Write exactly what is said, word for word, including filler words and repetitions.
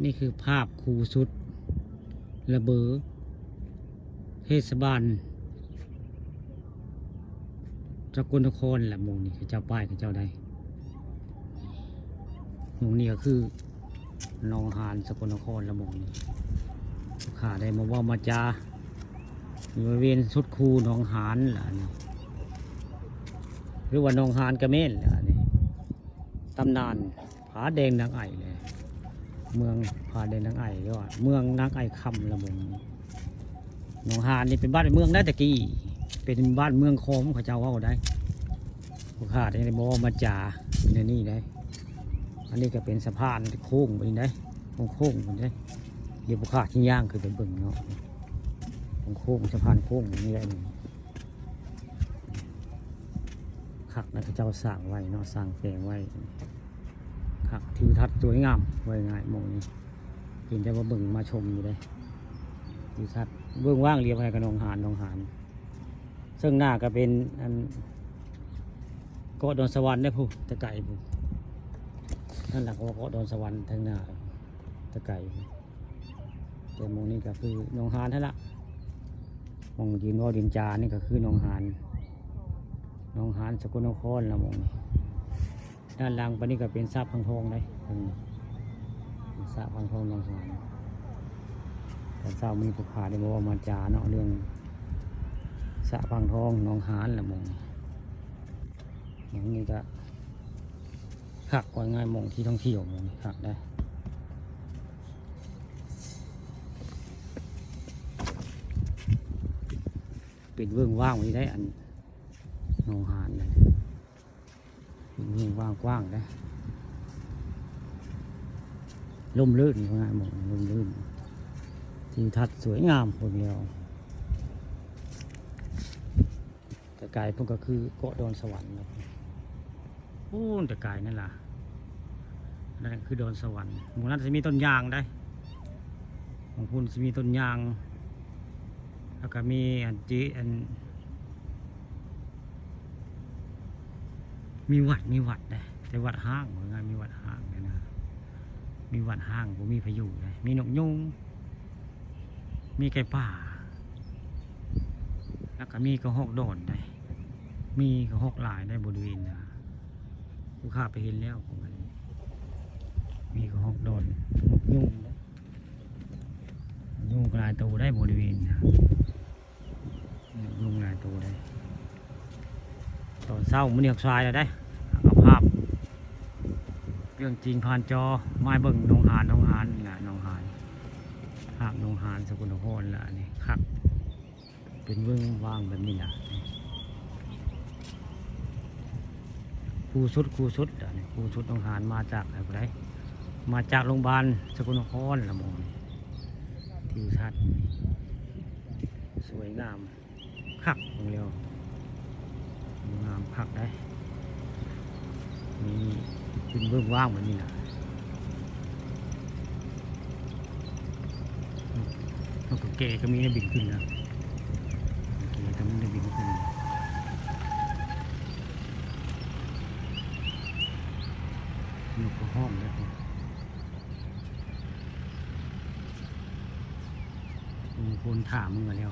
นี่คือภาพคูสุด ระเบอ เทศบาลสกลนครแหละ หม่องนี้เขาเจ้าป้ายเขาเจ้าได้ หม่องนี้ก็คือหนองหานสกลนครละ หม่องนี้ ลูกค้าได้มาเว้ามาจาอยู่บริเวณสุดคูหนองหานล่ะนี่ หรือว่าหนองหานกะแม่นล่ะนี่ ตำนานผาแดงนางไอ่เลย เมืองผาแดงนางไอ่ หรือว่าเมืองนางไอ่คำละ หม่องนี้ หนองหานนี่เป็นบ้านเป็นเมืองได้แต่กี้ เป็นบ้านเมืองของเขาเจ้าเว้าได้ ลูกค้าได้บอกมาจาในนี่ได้ อันนี้ก็เป็นสะพานโค้งไปได้ โค้งๆไปได้ เดี๋ยวลูกค้าสิย่างขึ้นไปเบิ่งเนาะ โค้งๆ สะพานโค้งนี่แหละนี่ คักนะ เขาเจ้าสร้างไว้เนาะ สร้างแปลงไว้ คัก ทิวทัศน์สวยงาม ว่าง่ายหม่องนี้ เห็นแต่ว่าเบิ่งมาชมอยู่เด้ ทิวทัศน์เบิ่งว่างเรียบให้กับหนองหาน หนองหาน ซึ่งหน้าก็เป็นอัน เกาะดอนสะหวันเด้อผู้ แต่ไกลผู้ นั่นแหละเขาว่าเกาะดอนสะหวันทางหน้า แต่ไกล แต่หม่องนี้ก็คือหนองหานนั่นละ หม่องยืนเว้ายืนจานี่ก็คือหนองหาน หนองหานสกลนครละ หม่องนี้ ด้านหลังไปนี่ก็เป็นสระพังทองได้ อืม สระพังทองหนองหาน ตอนเช้ามีผู้ค้าได้บอกว่ามาจาเนาะ เรื่องสระพังทองหนองหานละ หม่องนี้ หม่องนี้ก็คัก ว่าง่ายหม่องที่ท่องเที่ยว หม่องนี้คักได้ เป็นเวิ้งว้างไว้ได้ อันหนองหานนั่น เป็นเวิ้งว้างกว้างได้ ร่มรื่น ว่าง่ายหม่องร่มรื่น ทิวทัศน์สวยงาม เบิ่งแล้ว แต่ไกลพุ่นก็คือเกาะดอนสะหวันนะ พู้นแต่ไกลนั่นล่ะ นั่นคือดอนสะหวัน หม่องนั้นสิมีต้นยางได้ หม่องพู้นสิมีต้นยาง แล้วก็มีอันจิ อัน มีวัด มีวัดได้ แต่วัดฮ้าง ว่าง่าย มีวัดฮ้างเนี่ยนะ มีวัดฮ้าง บ่มีไผอยู่ได้ มีนกยูง มีไก่ป่า แล้วก็มีกระฮอกดอนได้ มีกระฮอกหลายได้บริเวณนะ ลูกค้าไปเห็นแล้ว มีกระฮอกดอน นกยูงได้ ยูงหลายตัวได้บริเวณนะ นกยูงหลายตัวได้ ตอนเช้ามื้อนี้ออกสายแล้วได้ เอาภาพ เรื่องจริงผ่านจอ มาเบิ่งหนองหาน หนองหานนี่ล่ะ หนองหาน ภาพหนองหานสกลนครล่ะ อันนี้คัก เป็นเวิ้งว้างแบบนี้ล่ะ คูสุด คูสุด อันนี้คูสุดหนองหาน มาจากไสผู้ใด มาจากโรงพยาบาลสกลนครละ หม่องนี้ ทิวทัศน์สวยงาม คัก เบิ่งแล้ว งามคักได้ มีเป็นเวิ้งว้างแบบนี้นะ นกกระแกก็มีนะบินขึ้นนะ นกกระแกก็มีนะบินขึ้น นกกระฮ้องนะ มีคนถามมึงมาแล้ว